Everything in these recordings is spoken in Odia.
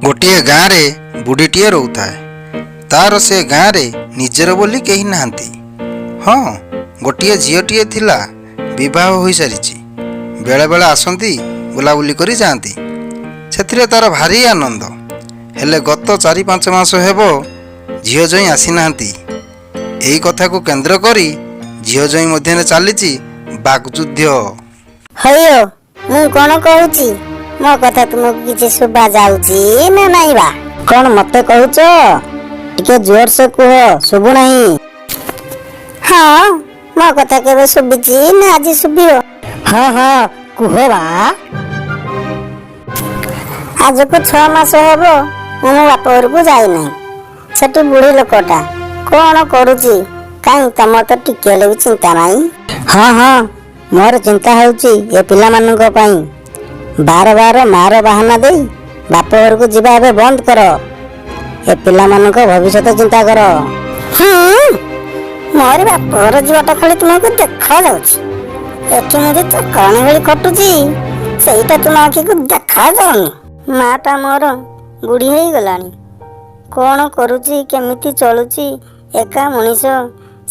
ଗୋଟିଏ ଗାଁରେ ବୁଢ଼ୀଟିଏ ରହୁଥାଏ। ତାର ସେ ଗାଁରେ ନିଜର ବୋଲି କେହି ନାହାନ୍ତି। ହଁ, ଗୋଟିଏ ଝିଅଟିଏ ଥିଲା, ବିବାହ ହୋଇସାରିଛି। ବେଳେବେଳେ ଆସନ୍ତି, ବୁଲାବୁଲି କରି ଯାଆନ୍ତି। ସେଥିରେ ତାର ଭାରି ଆନନ୍ଦ। ହେଲେ ଗତ 4-5 ମାସ ହେବ ଝିଅ ଜୋଇଁ ଆସିନାହାନ୍ତି। ଏଇ କଥାକୁ କେନ୍ଦ୍ର କରି ଝିଅ ଜୋଇଁ ମଧ୍ୟରେ ଚାଲିଛି ବାକ୍ଯୁଦ୍ଧ। ହଇଓ, ମୁଁ କଣ କହୁଛି, ମୋ କଥା ତୁମକୁ କିଛି ଶୁଭା ଯାଉଛି ନା ନାଇଁ ବା? କଣ ମତେ କହୁଛ? ଟିକେ ଜୋରସେ କୁହ, ଶୁଭୁ ନାହିଁ। ହଁ, ମୋ କଥା କେବେ ଶୁଭିଛି ନା ଆଜି ଶୁଭିବ? ହଁ, କୁହ ବା। ଆଜକୁ 6 ମାସ ହେବ ମୁଁ ମୋ ବାପ ଘରକୁ ଯାଇନାହିଁ। ସେଠି ବୁଢୀ ଲୋକଟା କଣ କରୁଛି, କାହିଁ ତମର ତ ଟିକେ ହେଲେ ବି ଚିନ୍ତା ନାହିଁ। ହଁ, ମୋର ଚିନ୍ତା ହେଉଛି ଏ ପିଲାମାନଙ୍କ ପାଇଁ। ବାର ବାର ମାର ବାହାନା ଦେଇ ବାପ ଘରକୁ ଯିବା ଏବେ ବନ୍ଦ କର। ଏ ପିଲାମାନଙ୍କ ଭବିଷ୍ୟତ ଚିନ୍ତା କର। ହୁଁ ମୋର ବାପ ଘର ଯିବାଟା ଖାଲି ତୁମକୁ ଦେଖା ଯାଉଛି। ଏଠି ମୁଁ ଯେ ଚାକରାଣୀ ଭଳି ଖଟୁଛି, ସେଇଟା ତୁମ ଆଖିକୁ ଦେଖା ଯାଉନି। ମାଟା ମୋର ବୁଢୀ ହେଇଗଲାଣି, କଣ କରୁଛି, କେମିତି ଚଳୁଛି ଏକା ମଣିଷ,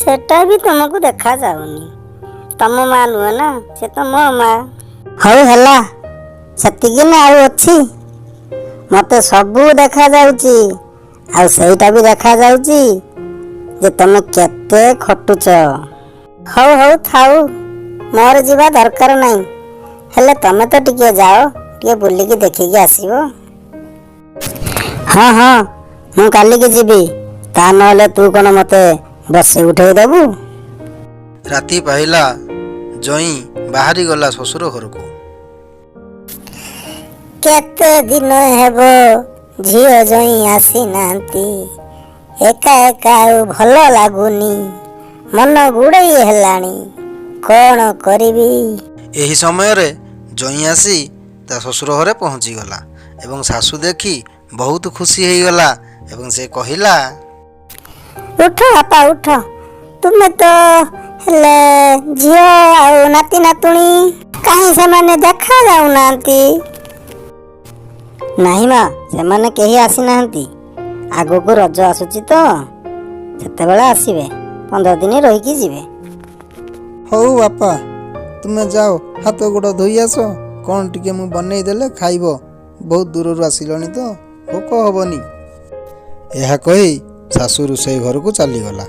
ସେଟା ବି ତୁମକୁ ଦେଖା ଯାଉନି। ତମ ମା ନୁହେଁ ନା, ସେ ତ ମୋ ମା। ହଉ ହେଲା, ସେତିକି ନା ଆଉ ଅଛି? ମତେ ସବୁ ଦେଖା ଯାଉଛି। ଆଉ ସେଇଟା ବି ଦେଖା ଯାଉଛି ଯେ ତମେ କେତେ ଖଟୁଛ। ହଉ ହଉ, ଥାଉ, ମୋର ଯିବା ଦରକାର ନାହିଁ। ହେଲେ ତମେ ତ ଟିକେ ଯାଅ, ଟିକେ ବୁଲିକି ଦେଖିକି ଆସିବ। ହଁ, ମୁଁ କାଲିକି ଯିବି। ତା ନହେଲେ ତୁ କଣ ମତେ ବସେଇ ଉଠେଇ ଦେବୁ? ରାତି ପାହିଲା। ଜୋଇଁ ବାହାରି ଗଲା ଶ୍ୱଶୁର ଘରକୁ। କେତେ ଦିନ ହେବ ଝିଅ ଜଇଁ ଆସିନାହାନ୍ତି। ଏକା ଏକା ଆଉ ଭଲ ଲାଗୁନି। ମନ ଗୁଡ଼େଇ ହେଲାଣି। କଣ କରିବି? ଏହି ସମୟରେ ଜୋଇଁ ଆସି ତା ଶ୍ୱଶୁର ଘରେ ପହଞ୍ଚିଗଲା ଏବଂ ଶାଶୁ ଦେଖି ବହୁତ ଖୁସି ହେଇଗଲା ଏବଂ ସେ କହିଲା, ଉଠ ବାପା, ଉଠ। ତୁମେ ତ, ହେଲେ ଝିଅ ଆଉ ନାତି ନାତୁଣୀ କାହିଁ? ସେମାନେ ଦେଖା ଯାଉନାହାନ୍ତି। ନାହିଁ ମା, ସେମାନେ କେହି ଆସିନାହାନ୍ତି। ଆଗକୁ ରଜ ଆସୁଛି ତ, ସେତେବେଳେ ଆସିବେ। 15 ଦିନ ରହିକି ଯିବେ। ହଉ ବାପା, ତୁମେ ଯାଅ, ହାତ ଗୋଡ଼ ଧୋଇ ଆସ। କ'ଣ ଟିକେ ମୁଁ ବନେଇ ଦେଲେ ଖାଇବ। ବହୁତ ଦୂରରୁ ଆସିଲଣି ତ, ଭୋକ ହବନି। ଏହା କହି ଶାଶୁ ରୋଷେଇ ଘରକୁ ଚାଲିଗଲା।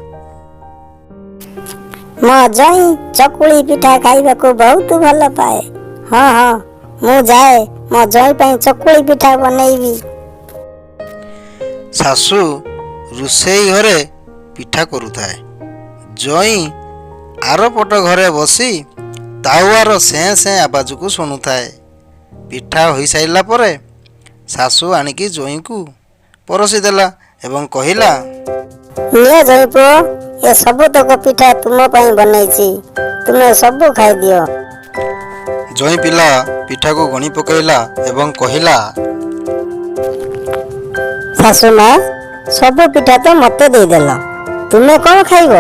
ମୋ ଜଇଁ ଚକୁଳି ପିଠା ଖାଇବାକୁ ବହୁତ ଭଲ ପାଏ। ହଁ, ମୁଁ ଯାଏ, ମୋ ଜଇଁ ପାଇଁ ଚକୁଳି ପିଠା ବନେଇବି। ଶାଶୁ ରୋଷେଇ ଘରେ ପିଠା କରୁଥାଏ। ଜଇଁ ଆରପଟ ଘରେ ବସି ତାୱାର ସେଁ ସେଁ ଆବାଜକୁ ଶୁଣୁଥାଏ। ପିଠା ହୋଇସାରିଲା ପରେ ଶାଶୁ ଆଣିକି ଜଇଁକୁ ପରସି ଦେଲା ଏବଂ କହିଲା, ନିଅ ଜଇଁ ପୁଅ, ଏ ସବୁତକ ପିଠା ତୁମ ପାଇଁ ବନେଇଛି। ତୁମେ ସବୁ ଖାଇଦିଅ। ଜଇଁ ପିଲା ପିଠାକୁ ଗଣି ପକାଇଲା ଏବଂ କହିଲା, ଶାଶୁ ମା, ସବୁ ପିଠା ତ ମତେ ଦେଇଦେଲ, ତୁମେ କଣ ଖାଇବ?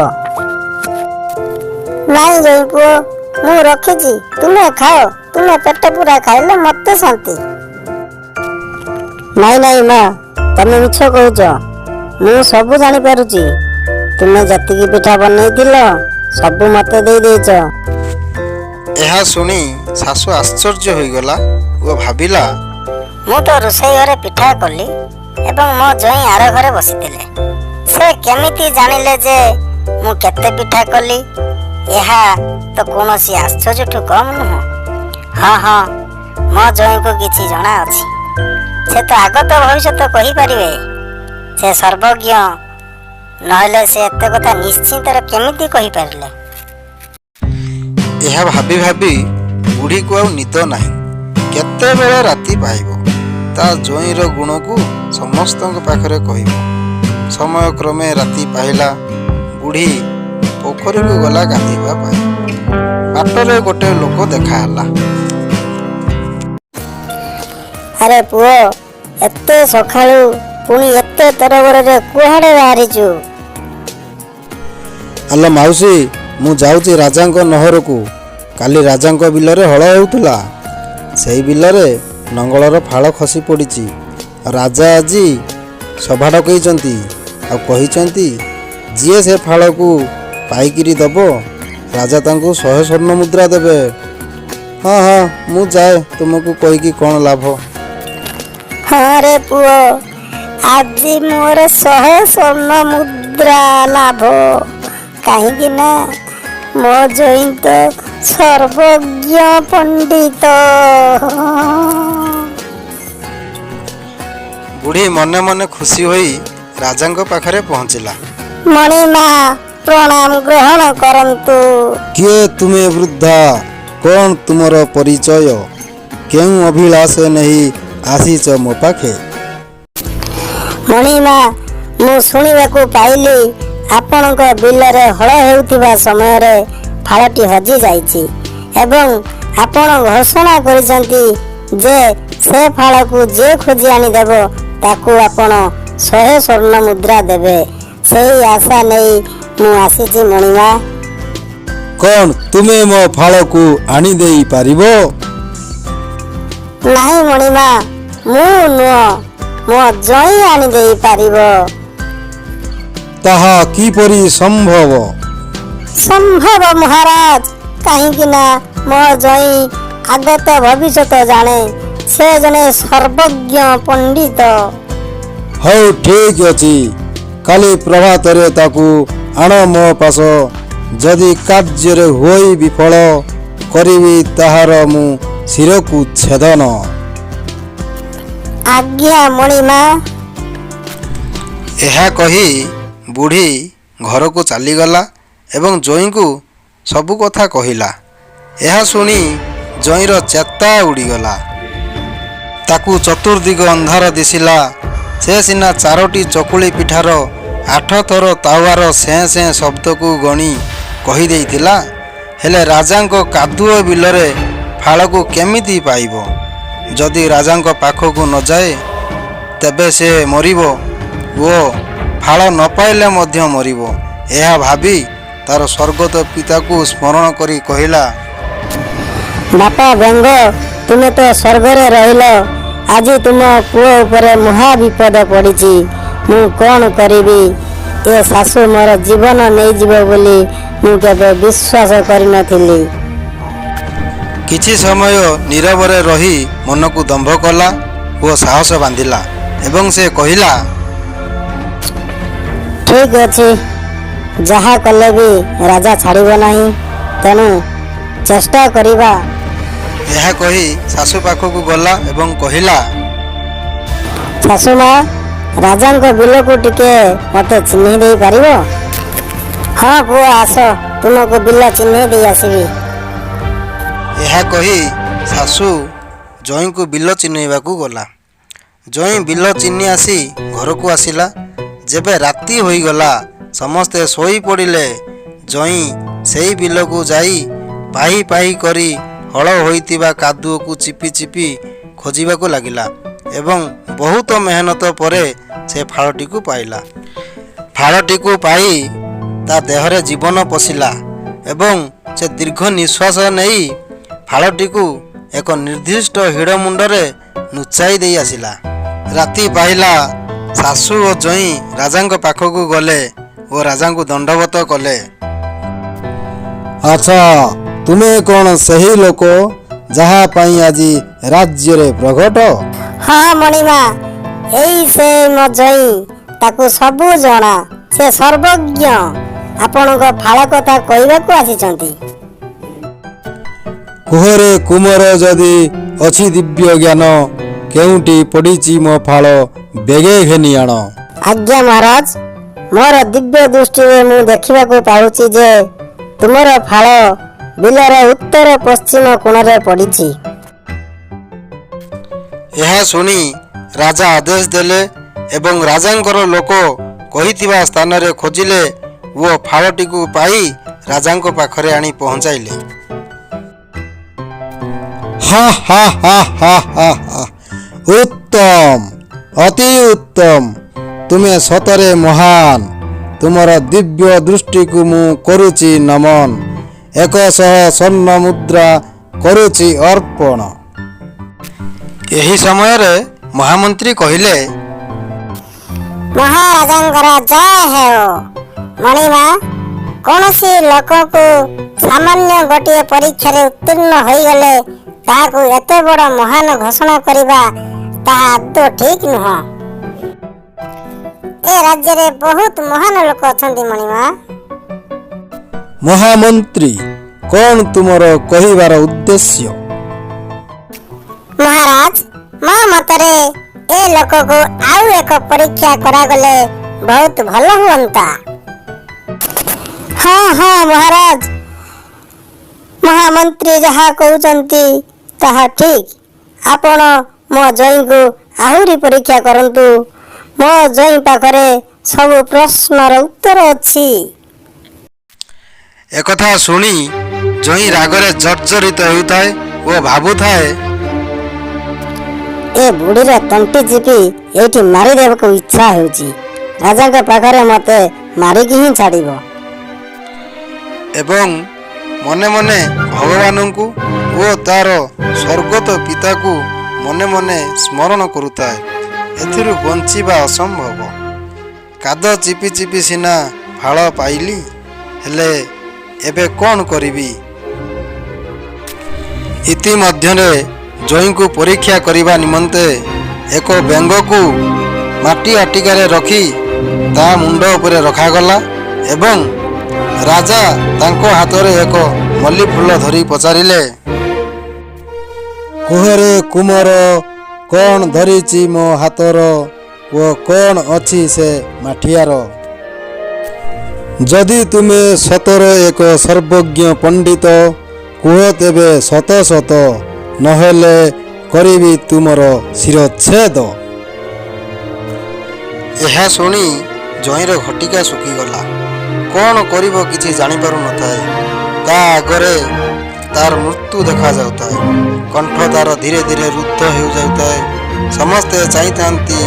ନାଇଁ ଜଇଁ ପୁଅ, ମୁଁ ରଖିଛି, ତୁମେ ଖାଅ। ତୁମେ ପେଟ ପୁରା ଖାଇଲେ ମତେ ଶାନ୍ତି। ନାଇଁ ନାଇଁ ମା, ତମେ ମିଛ କହୁଛ। ମୁଁ ସବୁ ଜାଣିପାରୁଛି। ତୁମେ ଯେତିକି ପିଠା ବନେଇଥିଲ, ସବୁ ମତେ ଦେଇ ଦେଇଛ। ଏହା ଶୁଣି ଶାଶୁ ଆଶ୍ଚର୍ଯ୍ୟ ହୋଇଗଲା ଓ ଭାବିଲା, ମୁଁ ତ ରୋଷେଇ ଘରେ ପିଠା କଲି ଏବଂ ମୋ ଜଇଁ ଆର ଘରେ ବସିଥିଲେ। ସେ କେମିତି ଜାଣିଲେ ଯେ ମୁଁ କେତେ ପିଠା କଲି? ଏହା ତ କୌଣସି ଆଶ୍ଚର୍ଯ୍ୟଠୁ କମ୍ ନୁହଁ। ହଁ, ମୋ ଜଇଁକୁ କିଛି ଜଣା ଅଛି। ସେ ତ ଆଗତ ଭବିଷ୍ୟତ କହିପାରିବେ। ସେ ସର୍ବଜ୍ଞ। ନହେଲେ ସେ ଏତେ କଥା ନିଶ୍ଚିନ୍ତରେ କେମିତି କହିପାରିଲେ? ଏହା ଭାବି ଭାବି ବୁଢ଼ୀକୁ ଆଉ ନିଦ ନାହିଁ। କେତେବେଳେ ରାତି ପାହିବ, ତା ଜୋଇଁର ଗୁଣକୁ ସମସ୍ତଙ୍କ ପାଖରେ କହିବ। ସମୟ କ୍ରମେ ରାତି ପାହିଲା। ବୁଢ଼ୀ ପୋଖରୀକୁ ଗଲା ଗାଧୋଇବା ପାଇଁ। ବାଟରେ ଗୋଟେ ଲୋକ ଦେଖାହେଲା। ଆରେ ପୁଅ, ଏତେ ସକାଳୁ ପୁଣି ଏତେ ତରବରରେ କୁଆଡ଼େ ବାହାରିଛୁ? ଆଲୋ ମାଉସୀ, ମୁଁ ଯାଉଛି ରାଜାଙ୍କ ନହରକୁ। କାଲି ରାଜାଙ୍କ ବିଲରେ ହଳ ହେଉଥିଲା। ସେଇ ବିଲରେ ନଙ୍ଗଳର ଫାଳ ଖସି ପଡ଼ିଛି। ରାଜା ଆଜି ସଭା ଡକେଇଛନ୍ତି ଆଉ କହିଛନ୍ତି ଯିଏ ସେ ଫାଳକୁ ପାଇକିରି ଦେବ, ରାଜା ତାଙ୍କୁ 100 ସ୍ୱର୍ଣ୍ଣ ମୁଦ୍ରା ଦେବେ। ହଁ ହଁ, ମୁଁ ଯାଏ, ତୁମକୁ କହିକି କ'ଣ ଲାଭ? ହଁ ରେ ପୁଅ, ଆଜି ମୋର 100 ସ୍ୱର୍ଣ୍ଣ ମୁଦ୍ରା ଲାଭ, କାହିଁକି ନା ମୋ ଜୋଇଁ ତ ସର୍ବଜ୍ଞ ପଣ୍ଡିତ। ବୁଢ଼ୀ ମନେ ମନେ ଖୁସି ହୋଇ ରାଜାଙ୍କ ପାଖରେ ପହଞ୍ଚିଲା। ମଣିମା, ପ୍ରଣାମ ଗ୍ରହଣ କରନ୍ତୁ। କିଏ ତୁମେ ବୃଦ୍ଧା? କ'ଣ ତୁମର ପରିଚୟ? କେଉଁ ଅଭିଳାଷ ନେଇ ଆସିଛ ମୋ ପାଖେ? ମଣିମା, ମୁଁ ଶୁଣିବାକୁ ପାଇଲି ଆପଣଙ୍କ ବିଲରେ ହଳ ହେଉଥିବା ସମୟରେ ଫାଳଟି ହଜି ଯାଇଛି ଏବଂ ଆପଣ ଘୋଷଣା କରିଛନ୍ତି ଯେ ସେ ଫାଳକୁ ଯିଏ ଖୋଜି ଆଣିଦେବ ତାକୁ ଆପଣ 100 ସ୍ୱର୍ଣ୍ଣ ମୁଦ୍ରା ଦେବେ। ସେଇ ଆଶା ନେଇ ମୁଁ ଆସିଛି ମଣିମା। କ'ଣ ତୁମେ ମୋ ଫାଳକୁ ଆଣିଦେଇ ପାରିବ? ନାହିଁ ମଣିମା, ମୁଁ ନୁହଁ, ମୋ ଜଇଁ ଆଣିଦେଇ ପାରିବ। ତାହା କିପରି ସମ୍ଭବ? ସମ୍ଭବ ମହାରାଜ, କାହିଁକି ନା ମୋ ଜଇଁ ଆଗତ ଭବିଷ୍ୟତ ଜାଣେ। ସେ ଜଣେ ସର୍ବଜ୍ଞ ପଣ୍ଡିତ। ହଉ, ଠିକ ଅଛି, କାଲି ପ୍ରଭାତରେ ତାକୁ ଆଣ ମୋ ପାଶ। ଯଦି କାର୍ଯ୍ୟରେ ହୋଇ ବିଫଳ, କରିବି ତାହାର ମୁଁ ଶିରକୁ ଛେଦନ। ଆଜ୍ଞା ମଣିମା। ଏହା କହି ବୁଢ଼ୀ ଘରକୁ ଚାଲିଗଲା ଏବଂ ଜୋଇଁଙ୍କୁ ସବୁ କଥା କହିଲା। ଏହା ଶୁଣି ଜୋଇଁର ଚେତା ଉଡ଼ିଗଲା। ତାକୁ ଚତୁର୍ଦିଗ ଅନ୍ଧାର ଦିଶିଲା। ସେ ସିନା ଚାରୋଟି ଚକୁଳି ପିଠାର ଆଠଥର ତାୱାର ସେଁ ସେଁ ଶବ୍ଦକୁ ଗଣି କହିଦେଇଥିଲା, ହେଲେ ରାଜାଙ୍କ କାଦୁଅ ବିଲରେ ଫାଳକୁ କେମିତି ପାଇବ? ଯଦି ରାଜାଙ୍କ ପାଖକୁ ନଯାଏ ତେବେ ସେ ମରିବ ଓ ଫାଳ ନ ପାଇଲେ ମଧ୍ୟ ମରିବ। ଏହା ଭାବି ତାର ସ୍ୱର୍ଗତ ପିତାକୁ ସ୍ମରଣ କରି କହିଲା, ବାପା ବ୍ୟଙ୍ଗ, ତୁମେ ତ ସ୍ୱର୍ଗରେ ରହିଲ। ଆଜି ତୁମ ପୁଅ ଉପରେ ମହା ବିପଦ ପଡ଼ିଛି। ମୁଁ କ'ଣ କରିବି? ଏ ଶାଶୁ ମୋର ଜୀବନ ନେଇଯିବ ବୋଲି ମୁଁ କେବେ ବିଶ୍ୱାସ କରିନଥିଲି। କିଛି ସମୟ ନୀରବରେ ରହି ମନକୁ ଦମ୍ଭ କଲା ଓ ସାହସ ବାନ୍ଧିଲା ଏବଂ ସେ କହିଲା, ଠିକ ଅଛି, ଯାହା କଲେ ବି ରାଜା ଛାଡ଼ିବ ନାହିଁ, ତେଣୁ ଚେଷ୍ଟା କରିବା। ଏହା କହି ଶାଶୁ ପାଖକୁ ଗଲା ଏବଂ କହିଲା, ଶାଶୁ ମା, ରାଜାଙ୍କ ବିଲକୁ ଟିକେ ମୋତେ ଚିହ୍ନେଇ ଦେଇପାରିବ? ହଁ ପୁଅ, ଆସ, ତୁମକୁ ବିଲ ଚିହ୍ନେଇ ଦେଇ ଆସିବି। ଏହା କହି ଶାଶୁ ଜୋଇଁଙ୍କୁ ବିଲ ଚିହ୍ନେଇବାକୁ ଗଲା। ଜୋଇଁ ବିଲ ଚିହ୍ନି ଆସି ଘରକୁ ଆସିଲା। ଯେବେ ରାତି ହୋଇଗଲା, ସମସ୍ତେ ଶୋଇପଡ଼ିଲେ, ଜୋଇଁ ସେଇ ବିଲକୁ ଯାଇ ପାହି ପାହି କରି ହଳ ହୋଇଥିବା କାଦୁଅକୁ ଚିପି ଚିପି ଖୋଜିବାକୁ ଲାଗିଲା ଏବଂ ବହୁତ ମେହନତ ପରେ ସେ ଫାଳଟିକୁ ପାଇଲା। ଫାଳଟିକୁ ପାଇ ତା ଦେହରେ ଜୀବନ ପଶିଲା ଏବଂ ସେ ଦୀର୍ଘ ନିଶ୍ୱାସ ନେଇ ଫାଳଟିକୁ ଏକ ନିର୍ଦ୍ଦିଷ୍ଟ ହିଡ଼ ମୁଣ୍ଡରେ ନୁଚାଇ ଦେଇ ଆସିଲା। ରାତି ପାହିଲା। ଶାଶୁ ଓ ଜୋଇଁ ରାଜାଙ୍କ ପାଖକୁ ଗଲେ ଓ ରାଜାଙ୍କୁ ଦଣ୍ଡବତ କଲେ। ଆଚ୍ଛା, ତୁମେ କ'ଣ ସେହି ଲୋକ ଯାହା ପାଇଁ ଆଜି ରାଜ୍ୟରେ ପ୍ରଘଟ? ହଁ ମଣିମା, ଏଇ ସେ ମୋ ଜଇଁ, ତାକୁ ସବୁ ଜଣା, ସେ ସର୍ବଜ୍ଞ। ଆପଣଙ୍କ ଫାଳ କଥା କହିବାକୁ ଆସିଛନ୍ତି। କୁହରେ କୁମର, ଯଦି ଅଛି ଦିବ୍ୟ ଜ୍ଞାନ, କେଉଁଠି ପଡ଼ିଛି ମୋ ଫାଳ, ବେଗେ ଘେନି ଆଣ। ଆଜ୍ଞା ମହାରାଜ, ମୋର ଦିବ୍ୟ ଦୃଷ୍ଟିରେ ମୁଁ ଦେଖିବାକୁ ପାଉଛି ଯେ ତୁମର ଫାଳ ବିଲର ଉତ୍ତର ପଶ୍ଚିମ କୋଣରେ ପଡ଼ିଛି। ଏହା ଶୁଣି ରାଜା ଆଦେଶ ଦେଲେ ଏବଂ ରାଜାଙ୍କର ଲୋକ କହିଥିବା ସ୍ଥାନରେ ଖୋଜିଲେ ଓ ଫାଳଟିକୁ ପାଇ ରାଜାଙ୍କ ପାଖରେ ଆଣି ପହଞ୍ଚାଇଲେ। ହା ହା ହା ହା ହା ହା, ଉତ୍ତମ, ଅତି ଉତ୍ତମ! ତୁମେ ସତରେ ମହାନ। ତୁମର ଦିବ୍ୟ ଦୃଷ୍ଟିକୁ ମୁଁ କରୁଛି ନମନ। 100 ସ୍ୱର୍ଣ୍ଣ ମୁଦ୍ରା କରୁଛି ଅର୍ପଣ। ଏହି ସମୟରେ ମହାମନ୍ତ୍ରୀ କହିଲେ, ମହାରାଜାଙ୍କର ଜୟ ହେଉ। ମଣିମା, କୌଣସି ଲୋକକୁ ସାମାନ୍ୟ ଗୋଟିଏ ପରୀକ୍ଷାରେ ଉତ୍ତୀର୍ଣ୍ଣ ହୋଇଗଲେ ତାହାକୁ ଏତେ ବଡ଼ ମହାନ ଘୋଷଣା କରିବା ତାହା ଆଦୌ ଠିକ୍ ନୁହଁ। ଏ ରାଜ୍ୟରେ ବହୁତ ମହାନ ଲୋକ ଅଛନ୍ତି ମଣିମା। ମହାମନ୍ତ୍ରୀ, କ'ଣ ତୁମର କହିବାର ଉଦ୍ଦେଶ୍ୟ? ମହାରାଜ, ମୋ ମତରେ ଏ ଲୋକକୁ ଆଉ ଏକ ପରୀକ୍ଷା କରାଗଲେ ବହୁତ ଭଲ ହୁଅନ୍ତା। ହଁ ହଁ ମହାରାଜ, ମହାମନ୍ତ୍ରୀ ଯାହା କହୁଛନ୍ତି ତାହା ଠିକ୍। ଆପଣ ମୋ ଜଇଁକୁ ଆହୁରି ପରୀକ୍ଷା କରନ୍ତୁ। ମୋ ଜଇଁ ପାଖରେ ସବୁ ପ୍ରଶ୍ନର ଉତ୍ତର ଅଛି। ଏକଥା ଶୁଣି ଜଇଁ ରାଗରେ ଜର୍ଜରିତ ହେଉଥାଏ ଓ ଭାବୁଥାଏ, ଏ ବୁଢ଼ୀର ତଣ୍ଟି ଚିପି ଏଇଠି ମାରିଦେବାକୁ ଇଚ୍ଛା ହେଉଛି। ରାଜାଙ୍କ ପାଖରେ ମୋତେ ମାରିକି ହିଁ ଛାଡ଼ିବ। ଏବଂ ମନେ ମନେ ଭଗବାନଙ୍କୁ ଓ ତାର ସ୍ୱର୍ଗତ ପିତାକୁ ମନେ ମନେ ସ୍ମରଣ କରୁଥାଏ, ଏଥିରୁ ବଞ୍ଚିବା ଅସମ୍ଭବ। କାଦ ଚିପି ଚିପି ସିନା ଫାଳ ପାଇଲି, ହେଲେ ଏବେ କ'ଣ କରିବି? ଇତିମଧ୍ୟରେ ଜଇଁକୁ ପରୀକ୍ଷା କରିବା ନିମନ୍ତେ ଏକ ବେଙ୍ଗକୁ ମାଟି ଆଟିକାରେ ରଖି ତା ମୁଣ୍ଡ ଉପରେ ରଖାଗଲା ଏବଂ ରାଜା ତାଙ୍କ ହାତରେ ଏକ ମଲ୍ଲି ଫୁଲ ଧରି ପଚାରିଲେ, କୁହରେ କୁମର, କ'ଣ ଧରିଛି ମୋ ହାତର ଓ କ'ଣ ଅଛି ସେ ମାଠିଆର? ଯଦି ତୁମେ ସତର ଏକ ସର୍ବଜ୍ଞ ପଣ୍ଡିତ, କୁହ ତେବେ ସତ ସତ, ନହେଲେ କରିବି ତୁମର ଶିରଚ୍ଛେଦ। ଏହା ଶୁଣି ଜଇଁର ଘଟିକା ଶୁଖିଗଲା। କ'ଣ କରିବ କିଛି ଜାଣିପାରୁନଥାଏ। ତା ଆଗରେ ତାର ମୃତ୍ୟୁ ଦେଖାଯାଉଥାଏ। କଣ୍ଠ ତାର ଧୀରେ ଧୀରେ ରୁଦ୍ଧ ହେଉଯାଉଥାଏ। ସମସ୍ତେ ଚାହିଁଥାନ୍ତି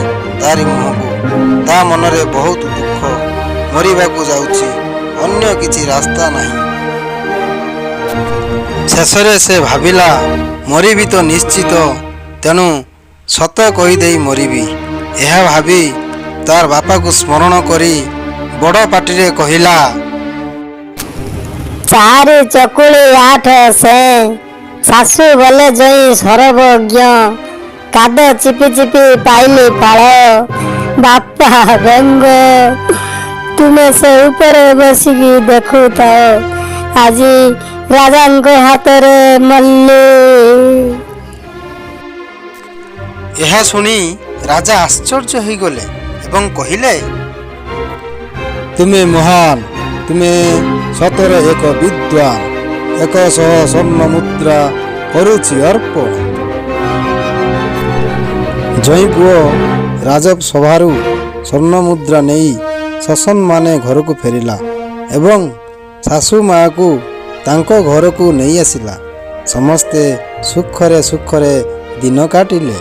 ତାରି ମୁହଁକୁ। ତା ମନରେ ବହୁତ ଦୁଃଖ। ମରିବାକୁ ଯାଉଛି, ଅନ୍ୟ କିଛି ରାସ୍ତା ନାହିଁ। ଶେଷରେ ସେ ଭାବିଲା, ମରିବି ତ ନିଶ୍ଚିତ, ତେଣୁ ସତ କହିଦେଇ ମରିବି। ଏହା ଭାବି ତାର ବାପାକୁ ସ୍ମରଣ କରି ବଡ଼ ପାଟିରେ କହିଲା, ଚାରି ଚକୁଳି ଆଠ ସେ, ଶାଶୁ ବୋଲେ ଜଇଁ ସରବଜ୍ଞ। କାଦ ଚିପି ଚିପି ପାଇଲି ଫାଳ। ବାପା ବେଙ୍ଗ, ତୁମେ ସେ ଉପରେ ବସିକି ଦେଖୁଥାଅ, ଆଜି ରାଜାଙ୍କ ହାତରେ ମଲ୍ଲି। ଏହା ଶୁଣି ରାଜା ଆଶ୍ଚର୍ଯ୍ୟ ହୋଇଗଲେ ଏବଂ କହିଲେ, ତୁମେ ମହାନ, ତୁମେ ସତରେ ଏକ ବିଦ୍ୱାନ। 100 ସ୍ୱର୍ଣ୍ଣ ମୁଦ୍ରା କରୁଛି ଅର୍ପଣ। ଜଇଁ ପୁଅ ରାଜସଭାରୁ ସ୍ୱର୍ଣ୍ଣ ମୁଦ୍ରା ନେଇ ସସମ୍ମାନେ ଘରକୁ ଫେରିଲା ଏବଂ ଶାଶୁ ମାଆକୁ ତାଙ୍କ ଘରକୁ ନେଇ ଆସିଲା। ସମସ୍ତେ ସୁଖରେ ସୁଖରେ ଦିନ କାଟିଲେ।